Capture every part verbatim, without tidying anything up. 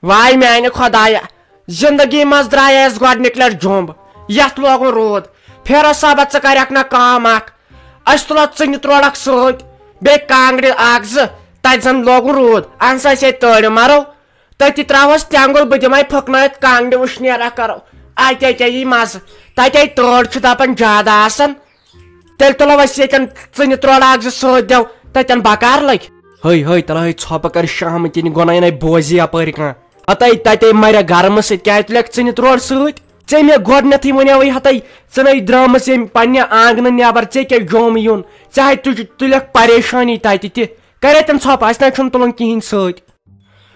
واے میانہِ خۄدایا، زندگی منٛز درٛایے أسۍ گۄڈٕنِکۍ لٹہِ جوٚمب، یتھ لوگُن روٗد۔ فیروز صٲبہ، ژٕ کرکھ نہ کٲم اکھ؟ أسۍ تُلو ژٕنہِ تروڑ اکھ سۭتۍ، بیٚیہِ کانٛگرِ اکھ زٕ، تتہِ زن لوگُن روٗد، اہن سا أسۍ ییٚتہِ تٲرِ مرو، تٔتی تراوہوس تٮ۪نٛگُل، بہٕ دِمے پھٕکنٲیِتھ کانٛگرِ وٕشنیر اکھ کرو، اتے کیٛاہ یی مزٕ، تتے تٲر چھُ دپان زیادٕ آسان۔ تیٚلہِ تُلو أسۍ ییٚتٮ۪ن ژٕنہِ تروڑ اکھ زٕ سۭتۍ، دِو تتٮ۪ن بکار لٔگۍ۔ ہے ہے، تلہ ہے، ژھۄپہٕ کر شامہٕ کِنۍ گۄناے نَے بوزِ یپٲرۍ کانٛہہ۔ ہتے تتے مرِ گرمہٕ سۭتۍ، کیٛازِ تُلکھ ژٕنہِ تروڑ سۭتۍ؟ ژےٚ مےٚ گۄڈٕنیتھٕے ونیوٕے ہتے، ژٕ نَے درٛامٕژ ییٚمہِ پننہِ آنگنہٕ نٮ۪بر، ژےٚ کیٛاہ جوم یُن؟ ژےٚ ہے تُج-، تُلکھ پریشٲنی تتہِ تہِ۔ کرے تٔمۍ ژھۄپہٕ، اسہِ نَے چھُنہٕ تُلُن کِہیٖنۍ سۭتۍ۔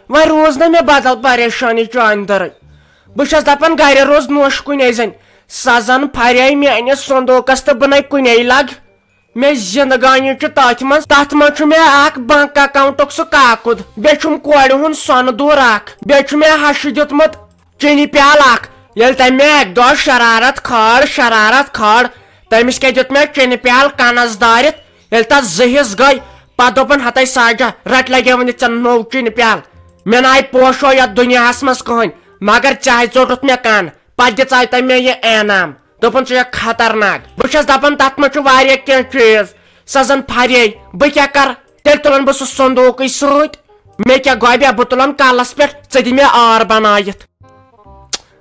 وۄنۍ روٗز نہٕ مےٚ بدل پریشٲنی چانہِ دٔرٕے۔ بہٕ چھَس دَپان گرِ روز نوٚش کُنے زَنہِ۔ سۄ زَن پھرے میٲنِس صندوٗقس تہٕ بہٕ نَے کُنے لَگ۔ مےٚ زِندگٲنی چھُ تٔتھۍ منٛز۔ تَتھ منٛز چھُ مےٚ اکھ بنک اکاونٹُک سُہ کاکُد۔ بیٚیہِ چھُم کورِ ہُنٛد سۄنہٕ دوٗر اکھ۔ بیٚیہِ چھُ مےٚ ہَشہِ دیُتمُت چینی پیالہٕ اکھ۔ ییٚلہِ تٔمۍ مےٚ اکہِ دۄہ شرارت کھٲر، شرارت کھٲر، تٔمِس کیٛاہ دیُت مےٚ چینی پیالہٕ کنس دٲرِتھ؟ ییٚلہِ تتھ زٕ حصہٕ گٔے، پتہٕ دوٚپُن، ہتے ساجہ، رٹ لگے وۄنۍ ژےٚ نوٚو چینی پیالہٕ۔ مےٚ نہ آیہِ پوشو یتھ دُنیاہس منٛز کٕہٕنۍ، مگر ژےٚ ہاے ژوٚٹُتھ مےٚ کن۔ پتہٕ دِژاے تٔمۍ مےٚ یہِ انعام۔ دوٚپُن، ژٕ چھکھ خطرناک۔ بہٕ چھس دپان، تتھ منٛز چھُ واریاہ کینٛہہ چیٖز۔ سۄ زن پھرے۔ بہٕ کیٛاہ کرٕ؟ تیٚلہِ تُلن بہٕ سُہ صندوٗقٕے سۭتۍ۔ مےٚ کیٛاہ گۄبیا، بہٕ تُلن کلس پٮ۪ٹھ، ژٕ دِ مےٚ آر بنٲیِتھ۔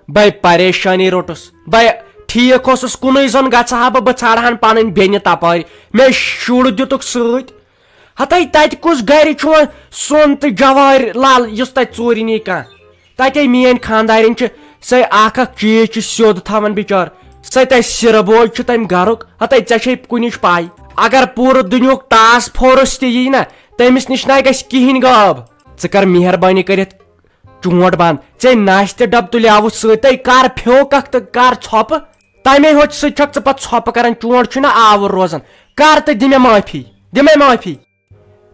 بے پریشانی روٚٹُس۔ بے ٹھیٖک اوسُس، کُنُے زوٚن گژھٕ ہا بہٕ، بہٕ ژھانڈٕ ہن پنٕنۍ بیٚنہِ تپٲرۍ۔ مےٚ شُر دیُتُکھ سۭتۍ۔ ہتے تتہِ کُس گرِ چھُ وۄنۍ سۄن تہٕ جوارِ لال یُس تتہِ ژوٗرِ نی کانٛہہ؟ تتے میٲنۍ خاندارِنۍ چھِ سۄے اکھ اکھ چیٖز چھِ سیوٚد تھاوان بِچار۔ سۄے تتہِ سِرٕ بوج چھُ تمہِ گرُک۔ ہتے ژےٚ چھے کُنِچ پاے، اگر پوٗرٕ دُنیہُک ٹاس فورس تہِ یی نا، تٔمِس نِش نہ گژھِ کِہینۍ غٲب۔ ژٕ کر مہربٲنی کٔرِتھ چونٹ بنٛد۔ ژےٚ ناشتہٕ ڈبہٕ تُلیاوُتھ سۭتۍ، تَے کر پھیوککھ تہٕ کر ژھۄپہٕ؟ تَمے ہوٚچھ سۭتۍ چھکھ ژٕ پتہٕ ژھۄپہٕ کران، چونٹ چھُنہ آوُر روزان۔ کر تہٕ دِ مےٚ معٲفی، دِ مےٚ معٲفی۔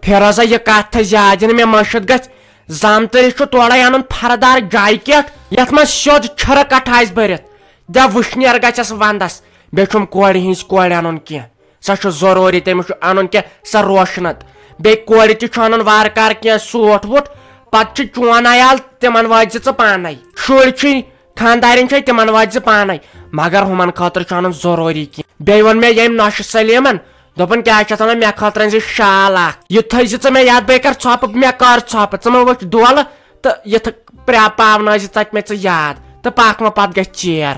فیروزہ، یہِ کتھ تھٲے یاد، یہِ نہٕ مےٚ مٔشِتھ گژھِ۔ زامتٕرِس چھُ تورے انُن پھردار جاکیٹ، یتھ منٛز سیوٚد چھرٕ کٹھ آسہِ بٔرِتھ۔ دِ وٕشنیر گژھٮ۪س ونٛدس، بیٚیہِ چھُم کورِ ہٕنٛز کورِ انُن کینٛہہ۔ سۄ چھُ ضروٗری، تٔمِس چھُ اَنُن کینٛہہ سۄ روشنت۔ بیٚیہِ کورِ تہِ چھُ اَنُن وارٕ کارٕ کینٛہہ سوٗٹ ووٗٹ۔ پتہٕ چھُ چون عیال تِمن وٲتۍ زِ ژٕ پانے۔ شُرۍ چھِی، خانٛدارِنۍ چھے تِمن وٲتۍ زِ پانے۔ مگر ہُمن خٲطرٕ چھُ اَنُن ضروٗری کینٛہہ۔ بیٚیہِ ووٚن مےٚ ییٚمۍ نۄشہِ سلیمن، دوٚپُن، کیٛاہ چھِ اتھ ونان، مےٚ خٲطرٕ أنۍ زِ شال اکھ۔ یہِ تھٲے زِ ژٕ مےٚ یاد، بیٚیہِ کر ژھۄپہٕ، مےٚ کر ژھۄپہٕ، ژٕ مہ وٕچھ دۄلہٕ تہٕ یِتھ پرٛا-، پاونٲے زِ ژٕ تہِ مےٚ ژٕ یاد تہٕ پکھ وۄنۍ پتہٕ گژھِ ژیر۔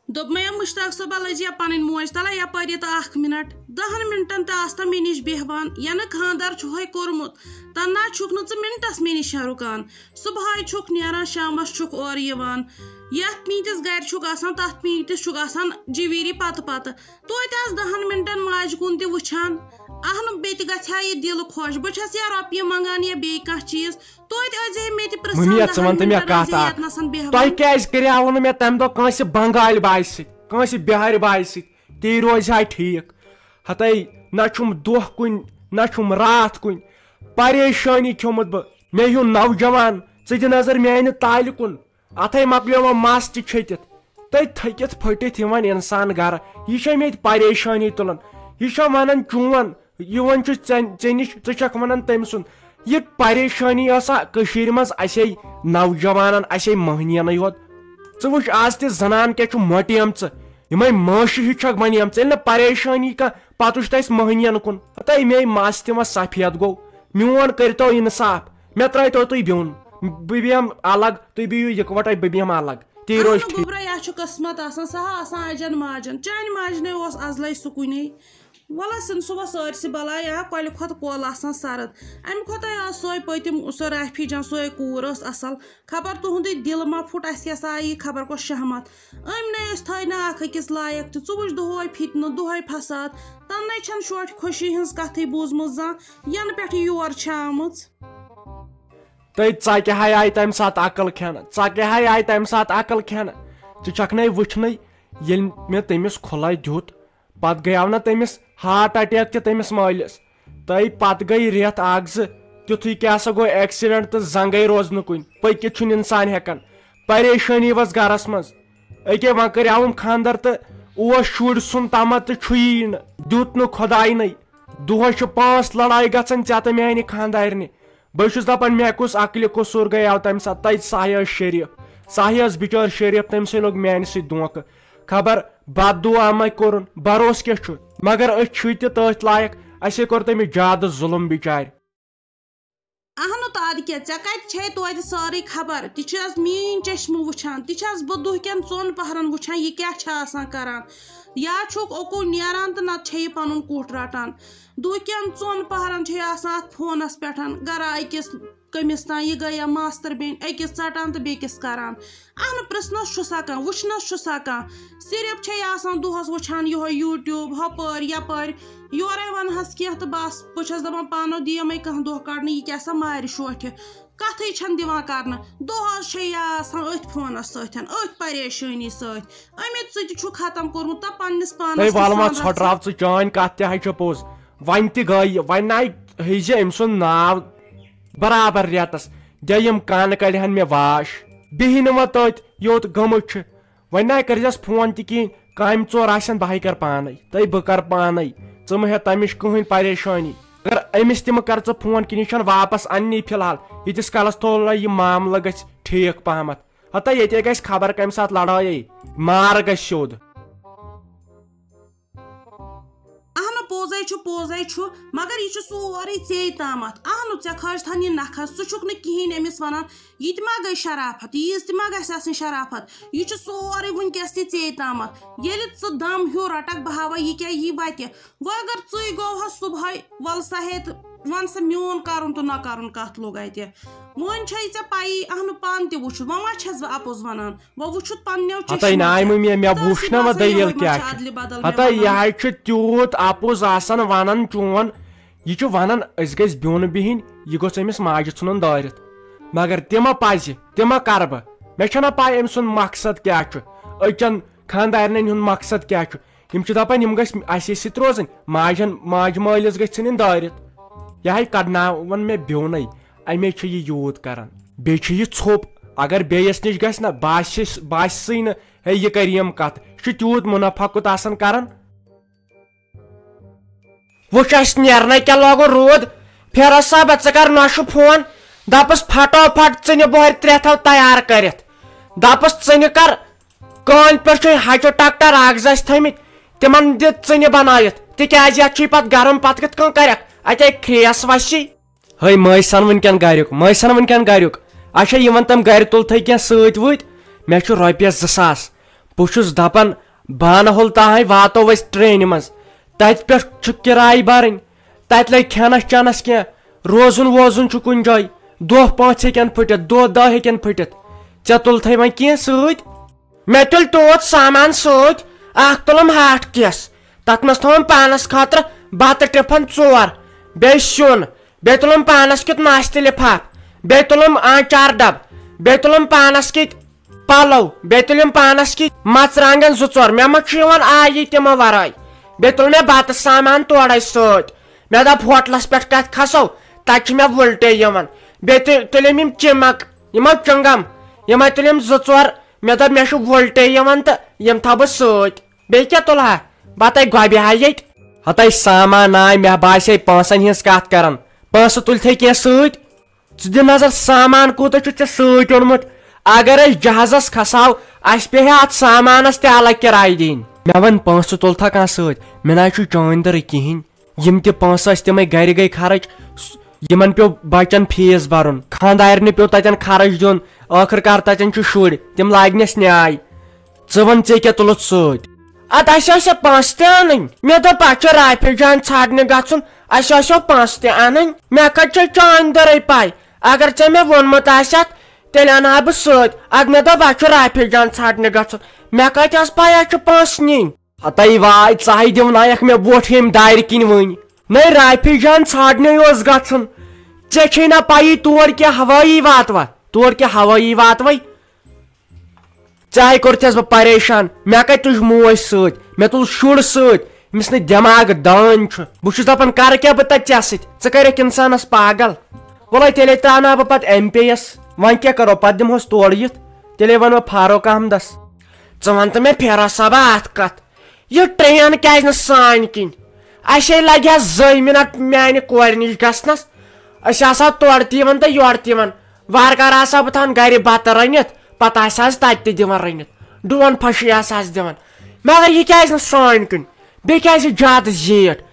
دوٚپمَے، مُشتاق صٲبہ، لٔج یا پَنٕنۍ موج تَلہ یَپٲرۍ یہِ تہٕ اَکھ مِنَٹ، دَہَن مِنٹَن تہِ آستا مےٚ نِش بیٚہوان، یَنہٕ خانٛدر چھُہَے کوٚرمُت، تَنہٕ نہ چھُکھ نہٕ ژٕ مِنٹَس مےٚ نِش رُکان۔ صُبحٲے چھُکھ نیران، شامَس چھُکھ اورٕ یِوان۔ یَتھ میٖتِس گَرِ چھُکھ آسان، تَتھ میٖتِس چھُکھ آسان جِویٖری پَتہٕ پَتہٕ۔ توتہِ آس دَہَن مِنٹَن ماجہِ کُن تہِ وٕچھان۔ اَہنُم، بیٚیہِ تہِ گژھِ ہا یہِ دِل خۄش۔ بہٕ چھَس یا رۄپیہِ منٛگان یا بیٚیہِ کانٛہہ چیٖز، توتہِ ٲسۍ زِ ہے مےٚ تہِ پرٛژھان مٔمی، ژٕ دَہَن وَن تہٕ مےٚ مِنٹَن کَتھ ٲسۍ زِ اَکھ۔ یَتنَسَن بیٚہوان۔ تۄہہِ کیٛازِ کریاوٕ نہٕ مےٚ تَمہِ دۄہ کٲنٛسہِ بنٛگالۍ بایہِ سۭتۍ، کٲنٛسہِ بِہارِ بایہِ سۭتۍ؟ تی روزِ ہا ٹھیٖک۔ ہَتَے، نہ چھُم دۄہ کُنہِ، نہ چھُم راتھ کُنہِ۔ پریشٲنی کھیوٚمُت بہٕ۔ مےٚ ہیوٗ نوجوان، ژٕ دِ نظر میٛانہِ تالہِ کُن۔ اَتھَے مۄکلیو وۄنۍ مَس تہِ چھٔکِتھ۔ تہٕ تھٔکِتھ پھٔٹِتھ یِوان اِنسان گَرٕ۔ یہِ چھےٚ مےٚ ییٚتہِ پریشٲنی تُلان۔ یہِ چھےٚ وَنان چون، یِوان چھُ ژےٚ، ژےٚ نِش، ژٕ چھَکھ وَنان تٔمۍ سُنٛد۔ یہِ پریشٲنی ٲسا کٔشیٖرِ منٛز اَسے نوجوانَن، اَسے مٔہنِیَنٕے یوت؟ ژٕ وٕچھ، آز تہِ زَنان کیٛاہ چھُ مۄٹیمژٕ، یِمَے مٲشہِ ہِش چھَکھ بَنیمژٕ۔ ییٚلہِ نہٕ پریشٲنی کانٛہہ، پَتہٕ وٕچھ تَسہِ مٔہنِیَن کُن۔ ہَتَے مے مَس تہِ وۄنۍ سفید گوٚو، میون کٔرۍتو اِنصاف، مےٚ ترٛٲیتو تُہۍ بیوٚن، بہٕ بیٚہمہٕ الگ، تُہۍ بِہِو یِکوَٹَے، بہٕ بیٚہمہٕ الگ۔ تی روزِ اَہنُو ٹھیٖک۔ گوٚبرا، یہِ چھُ قٕسمت آسان، سۄ ہا آسان اَجَن ماجَن۔ چانہِ ماجہِ نے اوس اَزلَے سُکُنے۔ وَلہٕ سِن، سُہ وَ سٲرسٕے بَلاے، یا کۄلہِ کھۄتہٕ کۄل آسان سَرٕد۔ اَمہِ کھۄتَے ٲس سۄے پٔتِم، سۄ رافی جان، سۄے کوٗر ٲس اَصٕل۔ خبر تُہُنٛدُے دِل ما پھُٹ، اَسہِ کیٛاہ سا آیی خبر کۄس شہمت۔ أمۍ نے أسۍ تھٲے نہٕ اَکھ أکِس لایق تہِ۔ ژٕ وٕچھ دۄہَے فِتنہٕ، دۄہَے فساد۔ تَنہٕ نے چھَنہٕ شوٹھِ خوشی ہٕنٛز کَتھٕے بوٗزمٕژ زانٛہہ، یَنہٕ پٮ۪ٹھٕ یور چھِ آمٕژ۔ تہٕ ژَکہِ ہاے آیہِ تَمہِ ساتہٕ عقل کھٮ۪نہٕ، ژَکہِ ہاے آیہِ تَمہِ ساتہٕ عقل کھٮ۪نہٕ۔ ژٕ چھَکھ نَے وٕچھنَے، ییٚلہِ مےٚ تٔمِس کھُلَے دیُت، پتہٕ گٔیاو نہ تٔمِس heart attack تہِ تٔمِس مٲلِس۔ تہٕ پتہٕ گٔے رٮ۪تھ اکھ زٕ، تیُتھُے کیٛاہ سا گوٚو accident تہٕ زنٛگے روز نہٕ کُنہِ، پٔکِتھ چھُنہٕ انسان ہٮ۪کان۔ پریشٲنی ؤژھ گرس منٛز۔ أکے وۄنۍ کریاوُم خانٛدر تہٕ اوس شُرۍ سُنٛد تمہ تہٕ چھُیی نہٕ، دیُت نہٕ خۄداینٕے۔ دۄہس چھِ پانٛژھ لڑایہِ گژھان ژےٚ تہٕ میانہِ خانٛدارنہِ۔ بہٕ چھُس دَپان، مےٚ کُس عقلہِ قصوٗر گٔیاو تَمہِ ساتہٕ؟ تَتہِ ساحہِ ٲس شریٖف، ساحہِ ٲس بِچٲر شریٖف، تٔمۍ سٕے لوٚگ میٛانہِ سۭتۍ دھونٛکہٕ۔ خبر بد دُعا ما کوٚرُن، بروسہٕ کیٛاہ چھُ؟ مگر أسۍ چھِ تہِ تٔتھۍ لایق، اَسے کوٚر تٔمِس زیادٕ ظُلُم بِچارِ۔ اہنُو تادٕ کیٛاہ، ژےٚ کتہِ چھے توتہِ سٲرٕے خبر؟ تہِ چھِ از میٛٲنۍ چشمہٕ وٕچھان، تہِ چھَس بہٕ دُہکٮ۪ن ژۄن پہرن وٕچھان، یہِ کیٛاہ چھِ آسان کران۔ یا چھُکھ اوکُن نیران تہٕ نتہٕ چھے یہِ پنُن کُٹھ رٹان۔ دُہکٮ۪ن ژۄن پہرن چھے آسان اتھ فونس پٮ۪ٹھ، گرا أکِس کٔمِس تام، یہِ گٔیہ ماستٕر بیٚنہِ، أکِس ژٹان تہٕ بیٚکِس کران۔ اہنُو پرژھنس چھُ سا کانٛہہ، وٕچھنس چھُ سا کانٛہہ۔ صرف چھے آسان دۄہس وٕچھان یِہوٚے YouTube، ہۄپٲرۍ یپٲرۍ۔ یورے ونہس کینٛہہ تہٕ بس، بہٕ چھس دپان پانو دِیمے کانٛہہ دۄہ کڑنہٕ، یہِ کیٛاہ سا مارِ شوٹھِ۔ کتھٕے چھنہٕ دِوان کرنہٕ، دۄہس چھے یہِ آسان أتھۍ فونس سۭتۍ، أتھۍ پریشٲنی سۭتۍ۔ أمۍ ژٕ تہِ چھُ ختم کوٚرمُت تہ پننِس پانس تہٕ وَلہٕ وۄنۍ سانس تہِ۔ ژھۄٹراو ژٕ چٲنۍ کتھ تہِ ہا چھِ پوٚز۔ وۄنۍ تہِ گٔے، وۄنۍ نَے ہیٚزِ أمۍ سُنٛد ناو برابر رٮ۪تس۔ دِ یِم کانہٕ کڑِ ہن مےٚ واش۔ بیٚہہِ نہٕ وۄنۍ تٔتۍ یوٚت گٔمٕتۍ چھِ۔ وۄنۍ نَے کٔرزٮ۪س فون تہِ کِہیٖنۍ، کامہِ ژور آسن بہے کرٕ پانے، تہٕ بہٕ کرٕ پانے۔ ژٕ مہٕ ہےٚ تمِچ کٕہٕنۍ پریشٲنی۔ اگر أمِس تہِ مہٕ کر ژٕ فون کِہیٖنۍ، یہِ چھَنہٕ واپس اننی فی الحال۔ ییٖتِس کالس تھوٚو نہ یہِ معاملہٕ گژھِ ٹھیٖک پہمتھ۔ ہتا ییٚتے گژھِ خبر کمہِ ساتہٕ لڑٲیی، مار گژھِ سیوٚد۔ اہنُو پوٚزے چھُ، پوٚزے چھُ، مگر یہِ چھُ سورُے ژے تامتھ۔ اہنُو ژےٚ کھٲج تھن یہِ نکھس، ژٕ چھُکھ نہٕ کِہیٖنۍ أمِس ونان۔ یہِ تہِ ما گٔے شرافت؟ ییٖژ تہِ ما گژھِ آسٕنۍ شرافت؟ یہِ چھُ سورُے وٕنکیٚس تہِ ژے تامتھ۔ ییٚلہِ ژٕ دم ہیوٗ رٹکھ، بہٕ ہاوے یہِ کیٛاہ یی وتہِ۔ وۄنۍ اگر ژٕے گوٚو ہا صبحٲے، وَلہٕ سا ہے تہٕ وَن سا میون کَرُن تہٕ نہ کَرُن کَتھ لوٚگ اَتہِ۔ وۄنۍ چھے ژےٚ پَیی، اہنُو پانہٕ تہِ وٕچھُتھ، وۄنۍ ما چھَس بہٕ اَپُز وَنان؟ وۄنۍ وٕچھُتھ پنٛنیو ہتاے چشمو ناے ژےٚ۔ مٔمی، مےٚ تہٕ وٕچھ اَسہِ نہ وۄنۍ باسان دٔلیٖل یِہوٚے ما کیٛاہ چھِ چھِ۔ اَدلہِ بدل مےٚ ہتاے وَنان۔ یہِ ہاے چھُ تیوٗت اَپُز آسان وَنان چون، یہِ چھُ وَنان أسۍ گٔژھۍ بیوٚن بِہِنۍ، یہِ گوٚژھ أمِس ماجہِ ژھٕنُن دٲرِتھ۔ مگر تہِ ما پَزِ، تہِ ما کَرٕ بہٕ؟ مےٚ چھَنہ پَے أمۍ سُنٛد مقصد کیٛاہ چھُ، أکٮ۪ن خانٛدارنٮ۪ن ہُنٛد مقصد کیٛاہ چھُ۔ یِم چھِ دَپان یِم گٔژھۍ اَسے سۭتۍ روزٕنۍ، ماجن، ماجہِ مٲلِس گٔژھۍ ژھٕنٕنۍ دٲرِتھ۔ یہِ ہاے کڑناوَن مےٚ بیوٚنٕے، اَمے چھِ یہِ یوٗت کران۔ بیٚیہِ چھِ یہِ ژھوٚپ، اگر بیٚیِس نِش گژھِ نہ، باسہِ، باسہِ سٕے نہٕ، ہے یہِ کرِ یِم کتھ، یہِ چھُ تیوٗت منافع کوٗت آسان کران۔ وٕچھ اَسہِ نیرنَے کیٛاہ لوگُن روٗد، فیروز صٲبہ ژٕ کر نۄشہِ فون، دَپُس پھٹو پھٹ ژٕنہِ بۄہرِ ترٛےٚ تھاو تیار کٔرِتھ، دَپُس ژٕنہِ کر کٲنۍ پٮ۪ٹھ چھُے ہچہِ ٹکٹر اکھ زٕ اَسہِ تھٲمٕتۍ، تِمن دِ ژٕنہِ بنٲیِتھ، تِکیازِ یتھ چھُے پتہٕ گرم، پتہٕ کِتھ کٔنۍ کرکھ اتے کھریس وسی۔ ہے مٲے سن وٕنکٮ۪ن گریُک، مٲے سن وٕنکٮ۪ن گریُک۔ اچھا یہِ ون تِم گرِ تُلتھے کینٛہہ سۭتۍ وۭتۍ؟ مےٚ چھُ رۄپیس زٕ ساس۔ بہٕ چھُس دپان بانہٕ ہول تام واتو أسۍ ٹرینہِ منٛز، تتہِ پٮ۪ٹھ چھُ کِراے برٕنۍ، تتہِ لگہِ کھٮ۪نس چٮ۪نس کینٛہہ، روزُن ووزُن چھُ کُنہِ جایہِ، دۄہ پانٛژھ ہیٚکن پھٕٹِتھ، دۄہ دہ ہیٚکن پھٕٹِتھ۔ ژےٚ تُلتھے وۄنۍ کینٛہہ سۭتۍ؟ مےٚ تُلۍ تیوٗت سامان سۭتۍ، اکھ تُلُم ہاٹھ کیس، تتھ منٛز تھوٚوُم پانس خٲطرٕ بتہٕ ٹِفن ژور، بیٚیہِ سیُن، بیٚیہِ تُلُم پانس کیُتھ ناشتہٕ لفاف، بیٚیہِ تُلُم آنچار ڈبہٕ، بیٚیہِ تُلُم پانس کِتۍ پلو، بیٚیہِ تُلِم پانس کِتۍ مرژٕوانٛگن زٕ ژور، مےٚ ما چھُ یِوان آیی تِمو ورٲے؟ بیٚیہِ تُل مےٚ بتہٕ سامان تورے سۭتۍ۔ مےٚ دوٚپ ہوٹلس پٮ۪ٹھ کتہِ کھسو، تتہِ چھِ مےٚ وُلٹے یِوان۔ بیٚیہِ تُ-، تُلِم یِم چِمک، یِمو چِنٛگم، یِمے تُلِم زٕ ژور۔ مےٚ دوٚپ مےٚ چھُ وُلٹے یِوان تہٕ یِم تھاو بہٕ سۭتۍ۔ بیٚیہِ کیٛاہ تُلہٕ ہا؟ بتَے گۄبہِ ہا ییٚتہِ۔ ہتَے سامان آے، مےٚ باسے پونٛسن ہٕنٛز کتھ کران۔ پونٛسہٕ تُلتھے کینٛہہ سۭتۍ؟ ژٕ دِ نظر، سامان کوٗتاہ چھُتھ ژےٚ سۭتۍ اوٚنمُت؟ اگر أسۍ جہازس کھسہو، اسہِ پیٚیہِ ہا اتھ سامانس تہِ الگ کِراے دِنۍ۔ مےٚ وَن، پونٛسہٕ تُلتھا کانٛہہ سۭتۍ؟ مےٚ نہ حظ چھُ چٲنۍ دٔرٕے کِہیٖنۍ۔ یِم تہِ پونٛسہٕ ٲسۍ، تِمے گرِ گٔے خرٕچ۔ س-، یِمن پیوٚو بچن فیٖس برُن، خانٛدارنہِ پیوٚو تتٮ۪ن خرٕچ دیُن، ٲخٕر کار تتٮ۪ن چھِ شُرۍ، تِم لاگنس نیاے۔ ژٕ وَن، ژےٚ کیٛاہ تُلُتھ سۭتۍ؟ ادٕ اسہِ ٲسۍ پونٛسہٕ تہِ انٕنۍ۔ مےٚ دوٚپ، اسہِ چھُ رافی جان ژھانٛڈنہِ گژھُن، اسہِ ٲسۍ پونٛسہٕ تہِ انٕنۍ۔ مےٚ کتہِ چھےٚ چٲنۍ دٔرٕے پاے؟ اگر ژےٚ مےٚ ووٚنمُت آسہِ ہتھ، تیٚلہِ انہٕ ہا بہٕ سۭتۍ۔ ادٕ مےٚ دوٚپ، اسہِ چھُ رافی جان ژھانٛڈنہِ گژھُن۔ مےٚ کتہِ ٲس پاے اسہِ چھِ پونٛسہٕ نِنۍ؟ ہتاے واے، ژٕ ہاے دِونایکھ مےٚ وۄٹھ ییٚمہِ دارِ کِنۍ وٕنۍ۔ نَے رافی جان ژھانٛڈنے اوس گژھُن۔ ژےٚ چھے نا پَیی تور کیٛاہ ہوٲیی واتوا؟ تور کیٛاہ ہوٲیی واتوَے؟ ژےٚ ہاے کوٚرتھس بہٕ پریشان۔ مےٚ کتہِ تُج موج سۭتۍ؟ مےٚ تُل شُر سۭتۍ۔ أمِس نہٕ دٮ۪ماغ دان چھُ۔ بہٕ چھُس دپان، کرٕ کیٛاہ بہٕ تتہِ ژےٚ سۭتۍ؟ ژٕ کریکھ انسانس پاگل۔ وَلے تیٚلے ترٛاوناو بہٕ پتہٕ ایم پے یس۔ وۄنۍ کیٛاہ کرو؟ پتہٕ دِمہوس تورٕ یِتھ۔ تیٚلے ونہٕ بہٕ فاروق احمدس۔ ژٕ وَن تہٕ مےٚ فیروز صٲبا اَتھ کَتھ، یہِ ٹرین کیٛازِ نہٕ سانہِ کِنۍ؟ اَسے لَگہِ ہا زٕے مِنٹ میٛانہِ کورِ نِش گژھنَس، أسۍ آسہو تورٕ تہِ یِوان تہٕ یورٕ تہِ یِوان۔ وارٕ کارٕ آسہٕ ہا بہٕ تھاوان گرِ بَتہٕ رٔنِتھ، پَتہٕ آسہٕ ہس تَتہِ تہِ دِوان رٔنِتھ، ڈوٗن پھَشی آسہٕ ہس دِوان۔ مگر یہِ کیازِ نہٕ سٲنۍ کِنۍ؟ بیٚیہِ کیازِ چھِ زیادٕ زیٖٹھ؟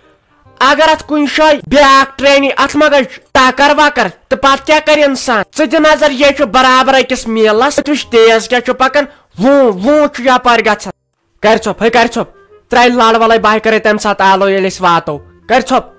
اگر اتھ کُنہِ جایہِ بیٛاکھ ٹرینی، اتھ ما گژھِ ٹکر وکر؟ تہٕ پتہٕ کیٛاہ کرِ انسان؟ ژٕ دِ نظر، یے چھُ برابر أکِس میٖلس۔ ژٕ وٕچھ تیز کیٛاہ چھُ پکان، وُں وُں چھُ یپٲرۍ گژھان۔ کرِ ژھۄپ، ہے کرِ ژھۄپ، ترٛاوِ لڑ ولے، بہٕ کرے تمہِ ساتہٕ آلو ییٚلہِ أسۍ واتو۔ کرِ ژھۄپ۔